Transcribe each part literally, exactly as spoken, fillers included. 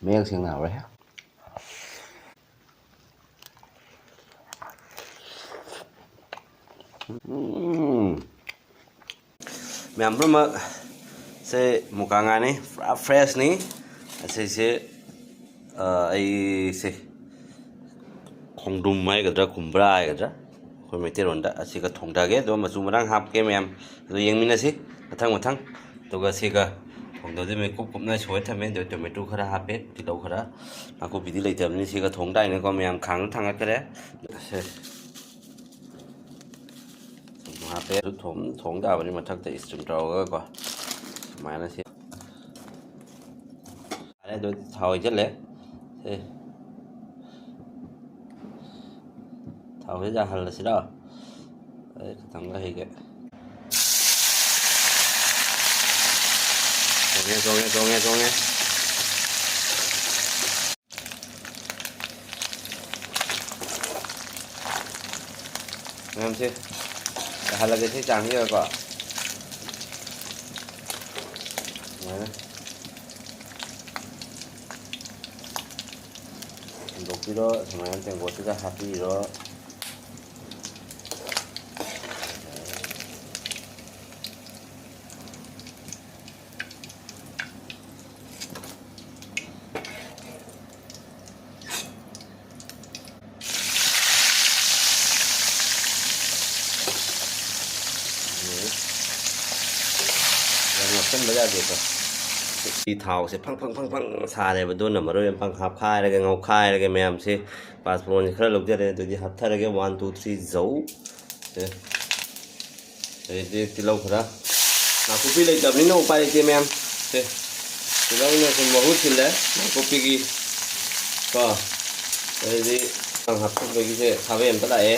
ꯃꯌꯦꯛ ꯁꯦꯡꯅ ꯍꯧꯔꯦ꯫ ꯎꯝ꯫ ꯃꯌꯥꯝ ꯄꯨꯝꯅꯃꯛ, ꯁꯦ ꯃꯨꯀꯥ ꯉꯥꯅꯤ, ꯄꯨꯔꯥ ꯐ꯭ꯔꯦꯁꯅꯤ꯫ ꯑꯁꯤꯁꯦ, ꯑ, ꯑꯩꯁꯦ ꯈꯣꯡꯗ꯭ꯔꯨꯝ ꯍꯥꯏꯒꯗ꯭ꯔꯥ, ꯈꯨꯝꯕ꯭ꯔꯥ ꯍꯥꯏꯒꯗ꯭ꯔꯥ, ꯑꯩꯈꯣꯏ ꯃꯩꯇꯩꯂꯣꯟꯗ, ꯑꯁꯤꯒ ꯊꯣꯡꯊꯒꯦ꯫ ꯑꯗꯨꯒ ꯃꯆꯨ ꯃꯔꯥꯡ ꯍꯥꯞꯀꯦ ꯃꯌꯥꯝ, ꯑꯗꯨ ꯌꯦꯡꯃꯤꯟꯅꯁꯤ ꯃꯊꯪ ꯃꯊꯪ꯫ ꯑꯗꯨꯒ ꯁꯤꯒ ꯊꯣꯡꯗꯣꯏꯗꯨ ꯃꯩꯀꯨꯞ ꯀꯨꯞꯅ ꯁꯣꯏꯔ ꯊꯝꯃꯦ꯫ ꯑꯗꯨꯒ ꯇꯣꯃꯦꯇꯣ ꯈꯔ ꯍꯥꯞꯄꯦ, ꯇꯤꯜꯍꯧ ꯈꯔ, ꯅꯥꯀꯨꯞꯄꯤꯗꯤ ꯂꯩꯇꯕꯅꯤꯅ ꯁꯤꯒ ꯊꯣꯡ ꯇꯥꯏꯅꯦꯀꯣ ꯃꯌꯥꯝ꯫ ꯈꯥꯡꯗ ꯊꯥꯡꯒꯠꯈ꯭ꯔꯦ꯫ ꯁꯦ꯫ ꯊꯨꯝ ꯍꯥꯞꯄꯦ꯫ ꯑꯗꯨ ꯊꯣꯡ ꯊꯣꯡ ꯇꯥꯕꯅꯤ ꯃꯊꯛꯇ ꯏꯁꯇꯤꯝ ꯇꯧꯔꯒꯀꯣ꯫ ꯁꯨꯃꯥꯏꯅ ꯁꯤ ꯌꯥꯔꯦ꯫ ꯑꯗꯨꯗꯤ ꯊꯥꯎ ꯍꯩꯖꯤꯜꯂꯦ꯫ ꯁꯦ꯫ ꯊꯥꯎꯁꯦ ꯌꯥꯍꯜꯂꯁꯤꯔꯣ? ꯑꯩ ꯈꯤꯇꯪꯒ ꯍꯩꯒꯦ꯫ ꯆꯣꯡꯉꯦ, ꯆꯣꯡꯉꯦ, ꯆꯣꯡꯉꯦ, ꯆꯣꯡꯉꯦ꯫ ꯃꯌꯥꯝꯁꯦ ꯌꯥꯍꯜꯂꯒꯦ ꯁꯤ ꯆꯥꯡꯁꯤꯗꯀꯣ꯫ ꯁꯨꯃꯥꯏꯅ ꯍꯟꯗꯣꯛꯄꯤꯔꯣ꯫ ꯁꯨꯃꯥꯏꯅ ꯇꯦꯡꯀꯣꯠꯁꯤꯗ ꯍꯥꯞꯄꯤꯔꯣ꯫ ꯌꯥꯝ ꯅꯞꯁꯟꯕ ꯌꯥꯗꯦꯀꯣ꯫ ꯁꯤ ꯊꯥꯎꯁꯦ ꯐꯪ ꯐꯪ ꯐꯪ ꯐꯪ ꯁꯥꯔꯦꯕ, ꯑꯗꯨꯅ ꯃꯔꯣꯏ ꯃꯄꯥꯡ ꯍꯥꯞꯈꯥꯏꯔꯒ ꯉꯧꯈꯥꯏꯔꯒ ꯃꯌꯥꯝꯁꯦ ꯄꯥꯁꯄꯣꯔꯟꯁꯦ ꯈꯔ ꯂꯧꯖꯔꯦ꯫ ꯑꯗꯨꯗꯤ ꯍꯥꯞꯊꯔꯒꯦ, ꯋꯥꯟ ꯇꯨ ꯊ꯭ꯔꯤ ꯖꯧ꯫ ꯁꯦ꯫ ꯑꯗꯩꯗꯤ ꯇꯤꯜꯍꯧ ꯈꯔ, ꯅꯥꯀꯨꯞꯄꯤ ꯂꯩꯇꯕꯅꯤꯅ ꯎꯄꯥꯏ ꯂꯩꯇꯦ ꯃꯌꯥꯝ꯫ ꯁꯦ, ꯇꯤꯜꯍꯧꯅ ꯁꯨꯝ ꯃꯍꯨꯠ ꯁꯤꯜꯂꯦ ꯅꯥꯀꯨꯞꯄꯤꯒꯤ ꯀꯣ꯫ ꯑꯗꯩꯗꯤ ꯍꯥꯞꯆꯤꯟꯕꯒꯤꯁꯦ ꯈꯥꯕꯩ ꯑꯝꯇ ꯂꯥꯛꯑꯦ꯫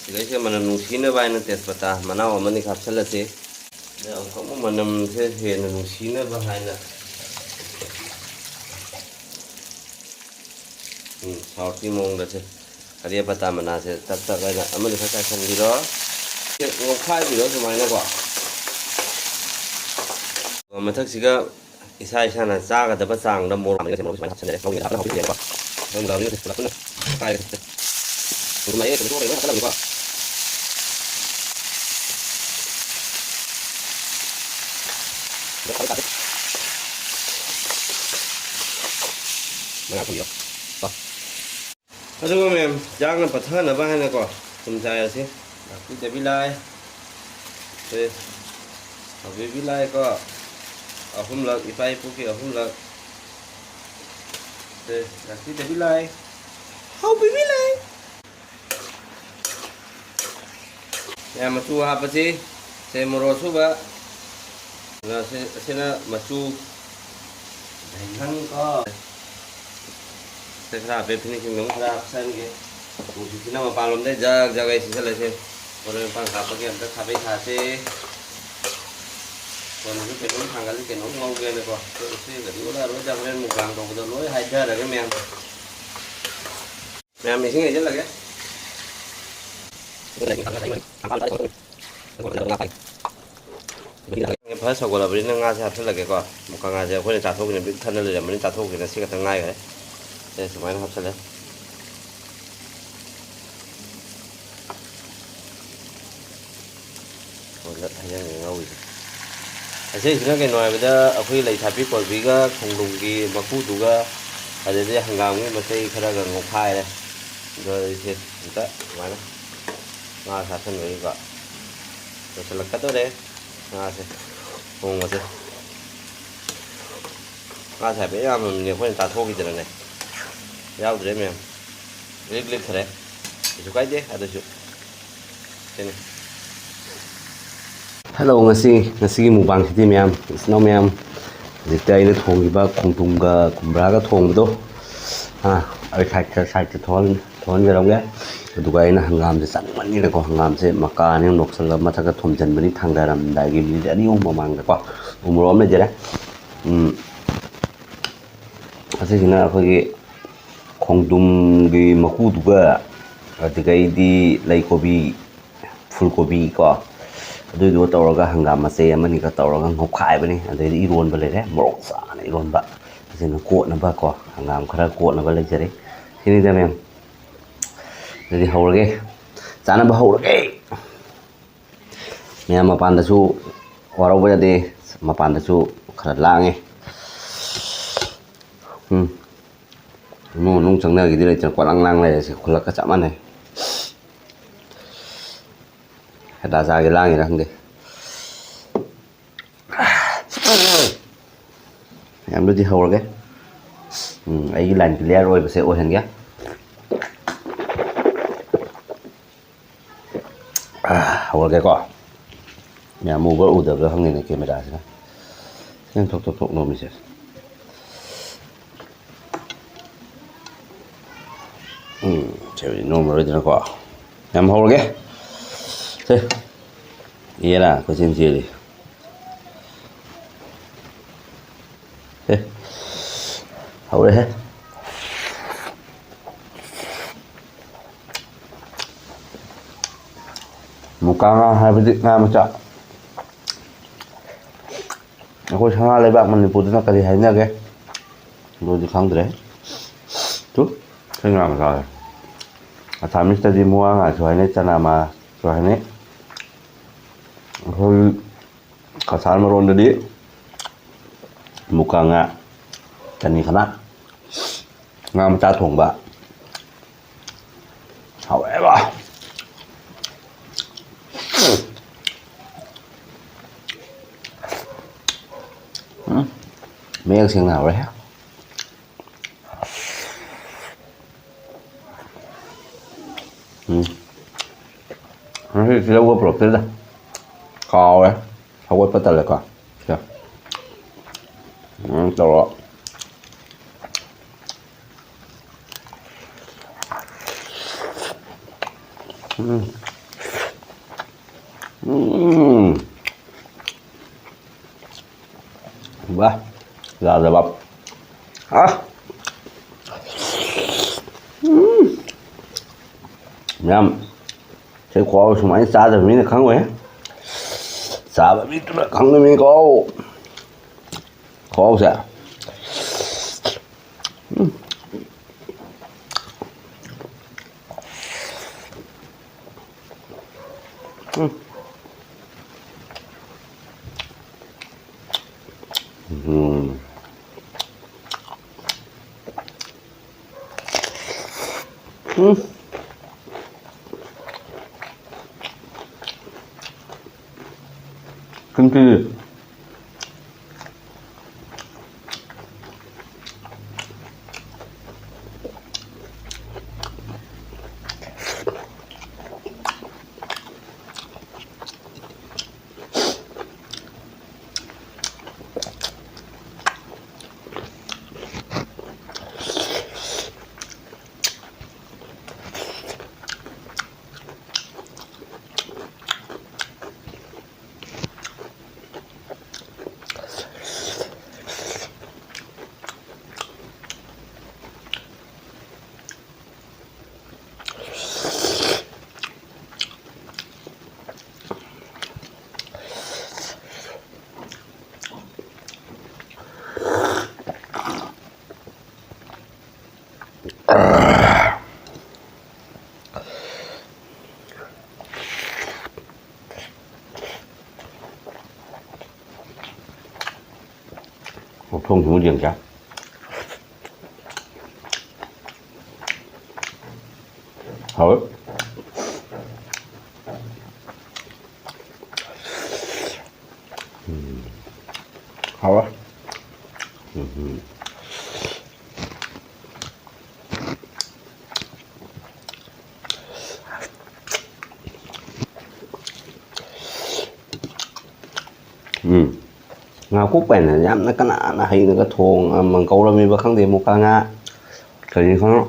ꯁꯤꯗꯩꯁꯤꯗ ꯃꯅꯝ ꯅꯨꯡꯁꯤꯅꯕ ꯍꯥꯏꯅ ꯇꯦꯖꯄꯇꯥ ꯃꯅꯥꯎ ꯑꯃꯅꯤ ꯍꯥꯞꯆꯤꯜꯂꯁꯤ꯫ ꯑꯗꯩ ꯑꯃꯨꯛꯀ ꯑꯃꯨꯛ ꯃꯅꯝꯁꯦ ꯍꯦꯟꯅ ꯅꯨꯡꯁꯤꯅꯕ ꯍꯥꯏꯅ, ꯎꯝ, ꯁꯥꯎꯠꯀꯤ ꯃꯑꯣꯡꯗꯁꯦ ꯀꯔꯤ ꯄꯇꯥ ꯃꯅꯥꯁꯦ ꯇꯛ ꯇꯛ ꯍꯥꯏꯅ ꯑꯃꯅꯤ ꯈꯛ ꯆꯥꯏꯁꯤꯟꯕꯤꯔꯣ꯫ ꯉꯧꯈꯥꯏꯕꯤꯔꯣ ꯁꯨꯃꯥꯏꯅꯀꯣ꯫ ꯃꯊꯛꯁꯤꯒ ꯏꯁꯥ ꯏꯁꯥꯅ ꯆꯥꯒꯗꯕ ꯆꯥꯡꯗ ꯃꯣꯔꯣꯛ ꯑꯃꯒ ꯁꯦ ꯃꯣꯔꯣꯛꯁꯦ ꯁꯨꯃꯥꯏꯅ ꯍꯥꯞꯆꯤꯟꯖꯔꯦ꯫ ꯂꯧꯒꯤ ꯂꯥꯛꯄꯅ ꯍꯧꯖꯤꯛ ꯌꯥꯏꯀꯣ꯫ ꯂꯧꯒꯤ ꯂꯥꯛꯄꯅ ꯍꯧꯖꯤꯛ ꯄꯨꯂꯞ ꯄꯨꯟꯅ ꯀꯥꯏꯔꯒ ꯊꯝꯖꯔꯦ꯫ ꯊꯨꯝ ꯃꯌꯥꯏ ꯊꯨꯝ ꯊꯣꯛꯈ꯭ꯔꯦ, ꯂꯣꯏꯅ ꯍꯥꯞꯆꯜꯂꯕꯅꯤꯀꯣ꯫ ꯃꯌꯥꯝ ꯊꯝꯕꯤꯔꯣ꯫ ꯀꯣ꯫ ꯑꯗꯨꯒ ꯃꯌꯥꯝ ꯆꯥꯛꯅ ꯄꯠꯊꯅꯕ ꯍꯥꯏꯅꯀꯣ, ꯊꯨꯝ ꯆꯥꯏ ꯑꯁꯤ ꯅꯥꯀꯨꯞꯄꯤ ꯂꯥꯏ, ꯁꯦ, ꯍꯥꯎꯕꯤꯕꯤ ꯂꯥꯏꯀꯣ, ꯑꯍꯨꯝꯂꯛ, ꯏꯄꯥ ꯏꯄꯨꯒꯤ ꯑꯍꯨꯝꯂꯛ, ꯁꯦ, ꯅꯥꯀꯨꯞꯄꯤ ꯂꯥꯏ, ꯍꯥꯎꯕꯤꯕꯤ ꯂꯥꯏ꯫ ꯃꯌꯥꯝ ꯃꯆꯨ ꯍꯥꯞꯄꯁꯤ, ꯁꯦ, ꯃꯣꯔꯣꯛ ꯑꯁꯨꯕ, ꯑꯁꯤ-, ꯑꯁꯤꯅ ꯃꯆꯨ, ꯗꯥꯏꯃꯟ ꯀꯣ꯫ ꯁꯤ ꯈꯔ ꯍꯥꯞꯄꯦ, finishing ꯗ ꯑꯃꯨꯛ ꯈꯔ ꯍꯥꯞꯆꯟꯒꯦ꯫ ꯅꯨꯡꯁꯤꯠꯁꯤꯅ ꯃꯄꯥꯟꯂꯣꯝꯗꯩ ꯖꯛ ꯖꯛ ꯑꯩ ꯁꯤꯠꯆꯜꯂꯁꯦ꯫ ꯃꯔꯣꯏ ꯃꯄꯥꯡ ꯍꯥꯞꯄꯒꯤ ꯑꯝꯇ ꯈꯥꯕꯩ ꯊꯥꯁꯦ꯫ ꯀꯣꯟꯅꯁꯨ ꯀꯩꯅꯣꯝ ꯊꯥꯡꯒꯠꯂꯤ, ꯀꯩꯅꯣꯝ ꯉꯧꯒꯦꯅꯀꯣ꯫ ꯁꯤ ꯎꯆꯦꯛꯀꯗꯤ ꯑꯣꯜꯂꯛꯑꯔꯣꯏꯗ, ꯍꯣꯔꯦꯟ ꯃꯨꯛꯕꯥꯡ ꯇꯧꯕꯗ ꯂꯣꯏ ꯍꯥꯏꯊꯔꯒꯦ ꯃꯌꯥꯝ꯫ ꯃꯌꯥꯝ ꯏꯁꯤꯡ ꯍꯩꯖꯤꯜꯂꯒꯦ꯫ ꯐꯖ ꯁꯧꯒꯠꯂꯕꯅꯤꯅ ꯉꯥꯁꯦ ꯍꯥꯞꯆꯤꯜꯂꯒꯦꯀꯣ꯫ ꯃꯨꯀꯥ ꯉꯥꯁꯦ ꯑꯩꯈꯣꯏꯅ ꯆꯥꯊꯣꯛꯈꯤꯅ ꯄꯤꯛ ꯊꯟꯅ ꯂꯩꯔꯝꯕꯅꯤ, ꯆꯥꯊꯣꯛꯈꯤꯅ ꯁꯤ ꯈꯛꯇ ꯉꯥꯏꯈ꯭ꯔꯦ꯫ ꯁꯦ ꯁꯨꯃꯥꯏꯅ ꯍꯥꯞꯆꯤꯜꯂꯦ꯫ ꯍꯧꯖꯤꯛ ꯍꯩꯖꯤꯟꯒꯦ ꯉꯧꯔꯤꯁꯦ꯫ ꯑꯁꯤꯁꯤꯅ ꯀꯩꯅꯣ ꯍꯥꯏꯕꯗ ꯑꯩꯈꯣꯏ ꯂꯩꯁꯥꯕꯤ ꯀꯣꯕꯤꯒ ꯈꯣꯡꯗ꯭ꯔꯨꯝꯒꯤ ꯃꯀꯨꯗꯨꯒ ꯑꯗꯩꯗꯤ ꯍꯪꯒꯥꯝꯒꯤ ꯃꯆꯩ ꯈꯔꯒ ꯉꯧꯈꯥꯏꯔꯦ꯫ ꯑꯗꯣ ꯑꯩꯁꯦ ꯑꯝꯇ ꯁꯨꯃꯥꯏꯅ ꯉꯥ ꯁꯥꯁꯟꯕꯒꯤꯀꯣ ꯂꯣꯏꯁꯤꯜꯂꯛꯀꯗꯧꯔꯦ ꯉꯥꯁꯦ ꯊꯣꯡꯕꯁꯦ꯫ ꯉꯥꯁꯦ ꯍꯥꯏꯐꯦꯠ ꯌꯥꯝꯃꯕꯅꯤ ꯑꯩꯈꯣꯏꯅ ꯆꯥꯊꯣꯛꯈꯤꯗꯅꯅꯦ꯫ ꯌꯥꯎꯗ꯭ꯔꯦ ꯃꯌꯥꯝ꯫ ꯂꯤꯛ ꯂꯤꯛꯈ꯭ꯔꯦ꯫ ꯀꯩꯁꯨ ꯀꯥꯏꯗꯦ ꯑꯗꯨꯁꯨ꯫ ꯁꯤꯅꯤ꯫ ꯍꯜꯂꯣ, ꯉꯁꯤ, ꯉꯁꯤꯒꯤ ꯃꯨꯛꯕꯥꯡꯁꯤꯗꯤ ꯃꯌꯥꯝ, ꯏꯆꯤꯟ ꯏꯅꯥꯎ ꯃꯌꯥꯝ, ꯍꯧꯖꯤꯛꯇ ꯑꯩꯅ ꯊꯣꯡꯉꯤꯕ ꯈꯣꯡꯗ꯭ꯔꯨꯝꯒ ꯈꯨꯝꯕ꯭ꯔꯥꯒ ꯊꯣꯡꯕꯗꯣ, ꯑꯥ, ꯑꯩ ꯁꯥꯏꯠꯇ, ꯁꯥꯏꯠꯇ ꯊꯣꯛꯍꯟ-, ꯊꯣꯛꯍꯟꯖꯔꯝꯒꯦ꯫ ꯑꯗꯨꯒ ꯑꯩꯅ ꯍꯪꯒꯥꯝꯁꯦ ꯆꯥꯅꯤꯡꯃꯟꯒꯤꯅꯀꯣ, ꯍꯪꯒꯥꯝꯁꯦ ꯃꯀꯥ ꯑꯅꯤ ꯑꯍꯨꯝ ꯂꯧꯁꯜꯂꯒ ꯃꯊꯛꯇ ꯊꯣꯝꯖꯤꯟꯕꯅꯤ, ꯊꯥꯡꯗꯔꯝꯗꯥꯏꯒꯤ ꯃꯤꯅꯤꯠ ꯑꯅꯤ ꯑꯍꯨꯝ ꯃꯃꯥꯡꯗꯀꯣ꯫ ꯎ ꯃꯣꯔꯣꯛ ꯑꯃ ꯂꯩꯖꯔꯦ꯫ ꯎꯝ, ꯑꯁꯤꯁꯤꯅ ꯑꯩꯈꯣꯏꯒꯤ ꯈꯣꯡꯗ꯭ꯔꯨꯝꯒꯤ ꯃꯀꯨꯗꯨꯒ, ꯑꯗꯨꯗꯒꯤꯗꯤ ꯂꯩ ꯀꯣꯕꯤ, ꯐꯨꯜ ꯀꯣꯕꯤ ꯀꯣ, ꯑꯗꯨꯏꯗꯨꯒ ꯇꯧꯔꯒ ꯍꯪꯒꯥꯝ ꯃꯆꯩ ꯑꯃꯅꯤꯒ ꯇꯧꯔꯒ ꯉꯧꯈꯥꯏꯕꯅꯤ꯫ ꯑꯗꯩꯗꯤ ꯏꯔꯣꯟꯕ ꯂꯩꯔꯦ, ꯃꯣꯔꯣꯛ ꯆꯥꯅ ꯏꯔꯣꯟꯕ꯫ ꯑꯁꯤꯅ ꯀꯣꯠꯅꯕ ꯀꯣ, ꯍꯪꯒꯥꯝ ꯈꯔ ꯀꯣꯠꯅꯕ ꯂꯩꯖꯔꯦ꯫ ꯁꯤꯅꯤꯗ ꯃꯌꯥꯝ꯫ ꯑꯗꯨꯗꯤ ꯍꯧꯔꯒꯦ, ꯆꯥꯅꯕ ꯍꯧꯔꯒꯦ꯫ ꯃꯌꯥꯝ ꯃꯄꯥꯟꯗꯁꯨ ꯋꯥꯔꯧꯕ ꯌꯥꯗꯦ, ꯃꯄꯥꯟꯗꯁꯨ ꯈꯔ ꯂꯥꯡꯉꯦ꯫ ꯎꯝ꯫ ꯏꯃꯨꯡ ꯃꯅꯨꯡ ꯆꯪꯅꯈꯤꯗꯤ ꯂꯩꯇꯅ ꯀꯣꯂꯥꯡ ꯂꯥꯡ ꯂꯩꯔꯦ꯫ ꯁꯤ ꯈꯨꯜꯂꯛꯀ ꯆꯞ ꯃꯥꯟꯅꯩ꯫ ꯍꯦꯗꯥ ꯆꯥꯒꯦ ꯂꯥꯡꯉꯤꯔ ꯈꯪꯗꯦ꯫ ꯃꯌꯥꯝꯗꯨꯗꯤ ꯍꯧꯔꯒꯦ꯫ ꯎꯝ, ꯑꯩꯒꯤ line clear ꯑꯣꯏꯕꯁꯦ ꯑꯣꯏꯍꯟꯒꯦ꯫ ꯑꯥ, ꯍꯧꯔꯒꯦꯀꯣ꯫ ꯃꯌꯥꯝ ꯎꯕ꯭ꯔꯥ ꯎꯗꯕ꯭ꯔꯥ ꯈꯪꯗꯦꯅꯦ cameraꯁꯤꯅ꯫ ꯈꯤꯇꯪ ꯊꯣꯛ ꯊꯣꯛ ꯊꯣꯛ ꯅꯣꯝꯃꯤꯁꯦ꯫ ꯎꯝ, ꯁꯤꯕꯨꯗꯤ ꯅꯣꯝꯃꯔꯣꯏꯗꯅꯀꯣ꯫ ꯌꯥꯝ ꯍꯧꯔꯒꯦ꯫ ꯁꯦ꯫ ꯌꯦꯔꯥ, ꯀꯣꯏꯆꯦꯟ ꯆꯦꯜꯂꯤ꯫ ꯑꯦ, ꯍꯧꯔꯦꯍꯦ꯫ ꯃꯨꯀꯥ ꯉꯥ ꯍꯥꯏꯕꯗꯤ ꯉꯥ ꯃꯆꯥ꯫ ꯑꯩꯈꯣꯏ ꯁꯅꯥ ꯂꯩꯕꯥꯛ ꯃꯅꯤꯄꯨꯔꯗꯅ ꯀꯔꯤ ꯍꯥꯏꯅꯒꯦ? ꯑꯗꯨꯗꯤ ꯈꯪꯗ꯭ꯔꯦ꯫ ꯇꯨ, ꯑꯩꯈꯣꯏ ꯉꯥ ꯃꯆꯥꯁꯦ꯫ ꯑꯁꯥꯃꯤꯁꯇꯗꯤ ꯃꯨꯋꯥ ꯉꯥꯁꯨ ꯍꯥꯏꯅꯩ, ꯆꯅꯥ ꯃꯥꯁꯨ ꯍꯥꯏꯅꯩ꯫ ꯑꯩꯈꯣꯏ ꯀꯁꯥꯔ ꯃꯔꯣꯟꯗꯗꯤ ꯃꯨꯀꯥ ꯉꯥ, ꯆꯅꯤ ꯈꯅꯥ, ꯉꯥ ꯃꯆꯥ ꯊꯣꯡꯕ꯫ ꯍꯥꯎꯋꯦꯕ꯫ ꯎꯝ, ꯃꯌꯦꯛ ꯁꯦꯡꯅ ꯍꯥꯎꯔꯦꯍꯦ꯫ ꯎꯝ꯫ ꯉꯁꯤ ꯂꯧꯕ ꯄꯨꯔꯛꯇꯦꯗ꯫ ꯀꯥꯎꯔꯦ꯫ ꯍꯧꯒꯠꯄ ꯇꯜꯂꯦꯀꯣ꯫ ꯁꯦ꯫ ꯎꯝ, ꯇꯧꯔꯣ꯫ ꯎꯝ꯫ ꯎꯝ꯫ ꯋꯥ, ꯂꯥꯖꯕꯥꯕ꯫ ꯑꯥ! ꯎꯝ꯫ ꯃꯌꯥꯝ, ꯁꯤ ꯈꯨꯍꯥꯎ ꯁꯨꯃꯥꯏꯅ ꯆꯥꯗꯕ ꯃꯤꯅ ꯈꯪꯉꯣꯏꯍꯦ꯫ ꯇꯥꯕ ꯃꯤꯗꯨꯅ ꯈꯪꯒꯅꯤꯀꯣ꯫ ꯈꯨꯍꯥꯎꯁꯦ꯫ ꯎꯝ꯫ ꯎꯝ꯫ ꯎꯝ꯫ ꯎꯝ꯫ ꯀꯤꯝꯆꯤ꯫ ꯃꯈꯣꯡ ꯁꯤꯃ ꯌꯦꯡꯁꯦ꯫ ꯍꯥꯎꯋꯦ꯫ ꯎꯝ꯫ ꯍꯥꯎꯋꯦ꯫ ꯎꯝ꯫ ꯎꯝ꯫ ꯉꯥ ꯀꯣꯛꯄ ꯍꯥꯏꯅ ꯌꯥꯝꯅ ꯀꯅꯥꯅ ꯍꯩꯅꯒ ꯊꯣꯡ ꯑꯃ ꯀꯧꯔꯝꯃꯤꯕ ꯈꯪꯗꯦ, ꯃꯨꯀꯥ ꯉꯥ ꯀꯔꯤ ꯈꯪ-,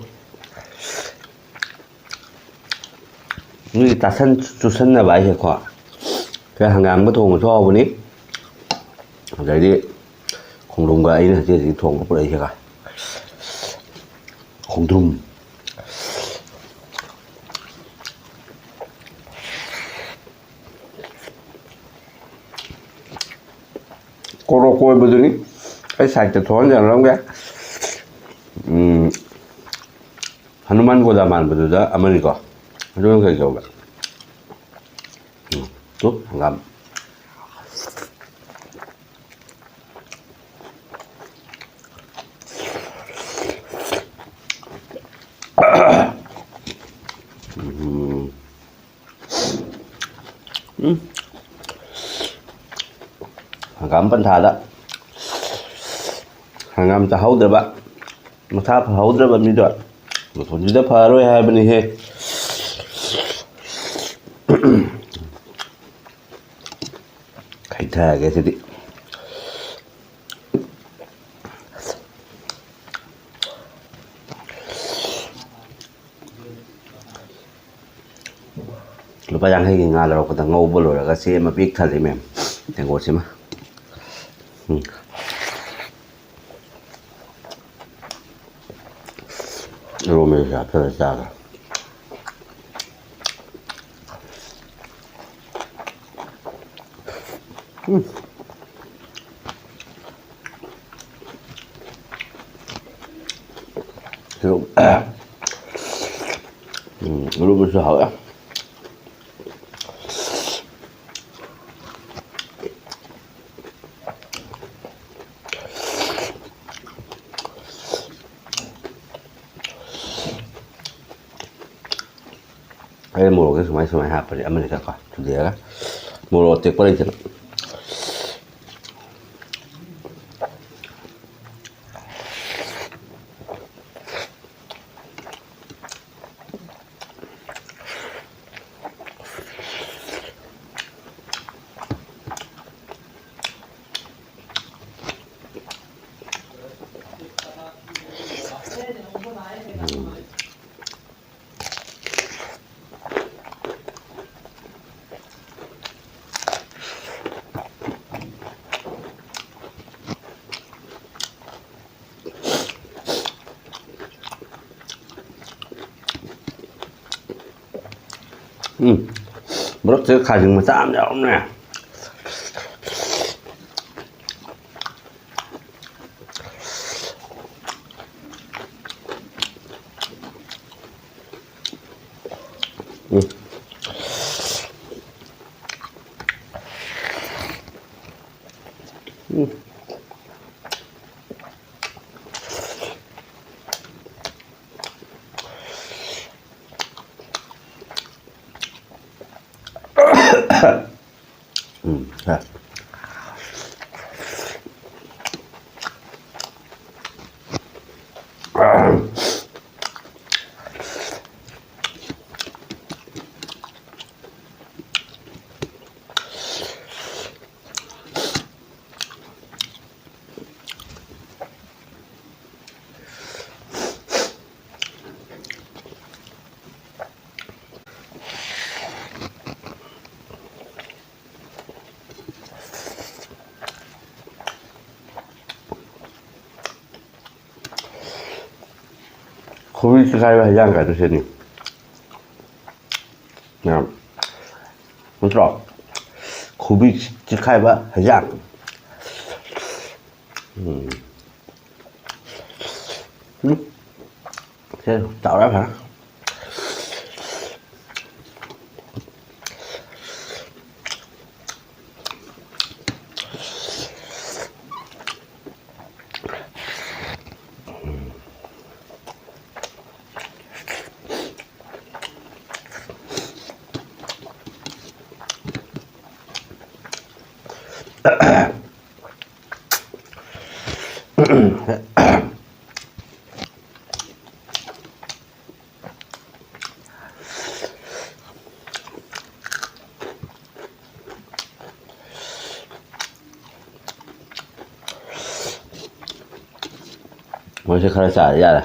ꯅꯣꯏꯒꯤ ꯇꯥꯁꯟ ꯆꯨꯁꯟꯅꯕ ꯍꯥꯏꯁꯦꯀꯣ꯫ ꯁꯤꯗ ꯍꯪꯒꯥꯝꯒ ꯊꯣꯡꯕꯁꯨ ꯍꯥꯎꯕꯅꯤ꯫ ꯑꯗꯩꯗꯤ ꯈꯣꯡꯗ꯭ꯔꯨꯝꯒ ꯑꯩꯅ ꯍꯧꯖꯤꯛ ꯍꯧꯖꯤꯛ ꯊꯣꯡꯕ ꯄꯨꯔꯛꯏꯁꯤꯒ꯫ ꯈꯣꯡꯗ꯭ꯔꯨꯝ꯫ ꯀꯣꯏꯕꯗꯨꯅꯤ꯫ ꯑꯩ ꯁꯥꯏꯠꯇ ꯊꯣꯛꯍꯟꯖꯔꯝꯒꯦ꯫ ꯎꯝ, ꯍꯅꯨꯃꯥꯟ ꯒꯣꯗꯥ ꯃꯥꯟꯕꯗꯨꯗ ꯑꯃꯅꯤꯀꯣ꯫ ꯑꯗꯨꯅ ꯀꯩ ꯀꯧꯕ? ꯎꯝ, ꯇꯨ, ꯍꯪꯒꯥꯝ꯫ ꯎꯝ꯫ ꯎꯝ꯫ ꯍꯪꯒꯥꯝ ꯄꯟꯊꯥꯗ ꯍꯪꯒꯥꯝ ꯆꯥꯍꯧꯗ꯭ꯔꯕ, ꯃꯁꯥ ꯐꯍꯧꯗ꯭ꯔꯕ ꯃꯤꯗꯣ ꯃꯇꯣꯟꯁꯤꯗ ꯐꯔꯔꯣꯏ ꯍꯥꯏꯕꯅꯤꯍꯦ꯫ ꯈꯩꯊꯒꯦ ꯁꯤꯗꯤ꯫ ꯂꯨꯄꯥ ꯌꯥꯡꯈꯩꯒꯤ ꯉꯥ ꯂꯧꯔꯛꯄꯗ ꯉꯧꯕ ꯂꯣꯏꯔꯒ ꯆꯦ ꯑꯃ ꯄꯤꯛ ꯊꯜꯂꯤ, ꯃꯦꯝ, ꯇꯦꯡꯀꯣꯠꯁꯤꯃ꯫ ꯎꯝ꯫ ꯏꯔꯣꯝꯕꯗꯁꯨ ꯍꯥꯞꯆꯜꯂ ꯆꯥꯒꯦ꯫ ꯎꯝ꯫ ꯁꯤꯗ, ꯎꯝ, ꯏꯔꯣꯝꯕꯁꯨ ꯍꯥꯎꯋꯦ꯫ ꯑꯩ ꯃꯣꯔꯣꯛꯁꯦ ꯁꯨꯃꯥꯏ ꯁꯨꯃꯥꯏ ꯍꯥꯞꯄꯅꯤ, ꯑꯃꯅꯤ ꯈꯛꯀꯣ ꯊꯨꯗꯦꯛꯑꯒ꯫ ꯃꯣꯔꯣꯛ ꯑꯇꯦꯛꯄ ꯂꯩꯇꯅ꯫ ꯎꯝ, ꯃꯔꯛꯁꯤꯗ ꯈꯥꯖꯤꯡ ꯃꯆꯥ ꯑꯃ ꯌꯥꯎꯔꯝꯃꯦ꯫ ꯎꯝ, ꯍꯥ꯫ ꯈꯨꯕꯤ ꯆꯤꯈꯥꯏꯕ ꯍꯩꯖꯥꯡ ꯀꯥꯏꯗꯨ ꯁꯤꯅꯤ꯫ ꯌꯥꯝ ꯅꯠꯇ꯭ꯔꯣ? ꯈꯨꯕꯤ ꯆꯤꯈꯥꯏꯕ ꯍꯩꯖꯥꯡ꯫ ꯎꯝ꯫ ꯎꯝ꯫ ꯁꯦ, ꯆꯥꯎꯔꯦ ꯐꯖꯅ꯫ ꯃꯣꯏꯁꯦ ꯈꯔ ꯆꯥꯔꯗꯤ ꯌꯥꯔꯦ꯫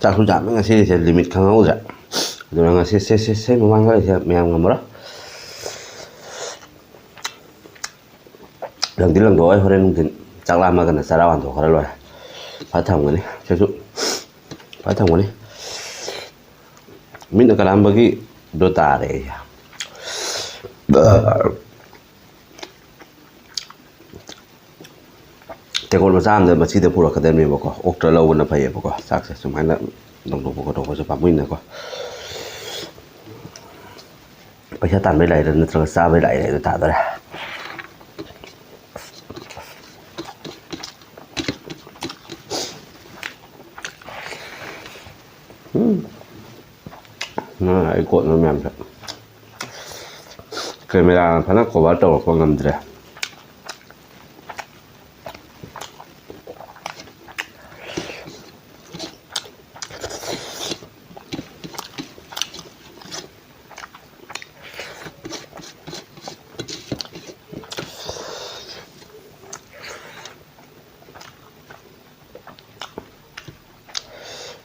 ꯆꯥꯛꯁꯨ ꯆꯥꯕ ꯉꯁꯤꯁꯦ limit ꯈꯪꯍꯧꯗ꯭ꯔꯦ꯫ ꯑꯗꯨꯅ ꯉꯁꯤ ꯁꯦ, ꯁꯦ, ꯁꯦ, ꯃꯃꯥꯡ ꯂꯩꯁꯦ ꯃꯌꯥꯝ ꯉꯝꯃꯔꯣꯏ꯫ ꯂꯪꯗꯤ ꯂꯪꯊꯣꯛꯑꯣꯏ, ꯍꯣꯔꯦꯟ ꯅꯨꯡꯊꯤꯜ ꯆꯥꯛ ꯂꯥꯝꯃꯒꯅ ꯆꯔꯥ ꯋꯥꯟꯊꯣꯛꯈ꯭ꯔ ꯂꯣꯏꯔꯦ꯫ ꯐ ꯊꯝꯒꯅꯤ ꯁꯤꯁꯨ, ꯐ ꯊꯝꯒꯅꯤ꯫ ꯃꯤꯠꯅ ꯀꯔꯝꯕꯒꯤ ꯗꯣ ꯇꯥꯔꯦ ꯑꯩꯁꯦ꯫ ꯇꯦꯡꯀꯣꯠ ꯃꯆꯥ ꯑꯃꯗ ꯃꯆꯤꯗ ꯄꯨꯔꯛꯀꯗꯕꯅꯦꯕꯀꯣ, ꯑꯣꯛꯇ꯭ꯔ ꯂꯧꯕꯅ ꯐꯩꯌꯦꯕꯀꯣ꯫ ꯆꯥꯛꯁꯦ ꯁꯨꯃꯥꯏꯅ ꯂꯪꯊꯣꯛꯄ ꯈꯣꯠꯇꯣꯛꯄꯁꯨ ꯄꯥꯝꯃꯨꯏꯅꯀꯣ꯫ ꯄꯩꯁꯥ ꯇꯥꯟꯕꯩ ꯂꯥꯏꯔꯤꯔ ꯅꯠꯇ꯭ꯔꯒ ꯆꯥꯕꯩ ꯂꯥꯏꯔꯤꯔ ꯇꯥꯗꯣꯔꯦ꯫ ꯎꯝ꯫ ꯉꯥ ꯑꯩ ꯀꯣꯠꯅꯕ ꯃꯌꯥꯝꯁꯦ cameraꯅ ꯐꯖꯅ cover ꯇꯧꯔꯛꯄ ꯉꯝꯗ꯭ꯔꯦ꯫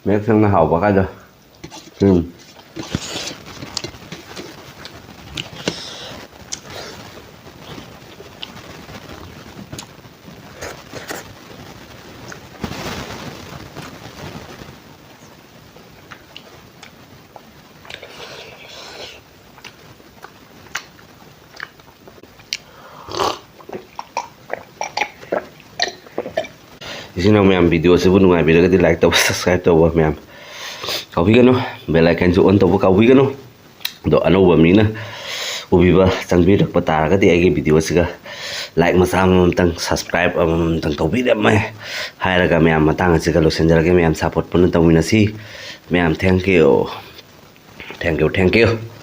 ꯃꯌꯦꯛ ꯁꯦꯡꯅ ꯍꯥꯎꯕ ꯀꯥꯏꯗꯣ꯫ ꯎꯝ꯫ ꯏꯆꯤꯟ ꯏꯅꯥꯎ ꯃꯌꯥꯝ, videoꯁꯤꯕꯨ ꯅꯨꯡꯉꯥꯏꯕꯤꯔꯒꯗꯤ like ꯇꯧꯕ, subscribe ꯇꯧꯕ ꯃꯌꯥꯝ ꯀꯥꯎꯕꯤꯒꯅꯨ, bell iconꯁꯨ on ꯇꯧꯕ ꯀꯥꯎꯕꯤꯒꯅꯨ꯫ ꯑꯗꯣ ꯑꯅꯧꯕ ꯃꯤꯅ ꯎꯕꯤꯕ ꯆꯪꯕꯤꯔꯛꯄ ꯇꯥꯔꯒꯗꯤ ꯑꯩꯒꯤ videoꯁꯤꯒ like ꯃꯆꯥ ꯑꯃꯃꯝꯇꯪ, subscribe ꯑꯃꯃꯝꯇꯪ ꯇꯧꯕꯤꯔꯝꯃꯦ ꯍꯥꯏꯔꯒ ꯃꯌꯥꯝ ꯃꯇꯥꯡ ꯑꯁꯤꯒ ꯂꯣꯏꯁꯤꯟꯖꯔꯒꯦ꯫ ꯃꯌꯥꯝ support ꯄꯨꯟꯅ ꯇꯧꯃꯤꯟꯅꯁꯤ꯫ ꯃꯌꯥꯝ thank you, thank you, thank you꯫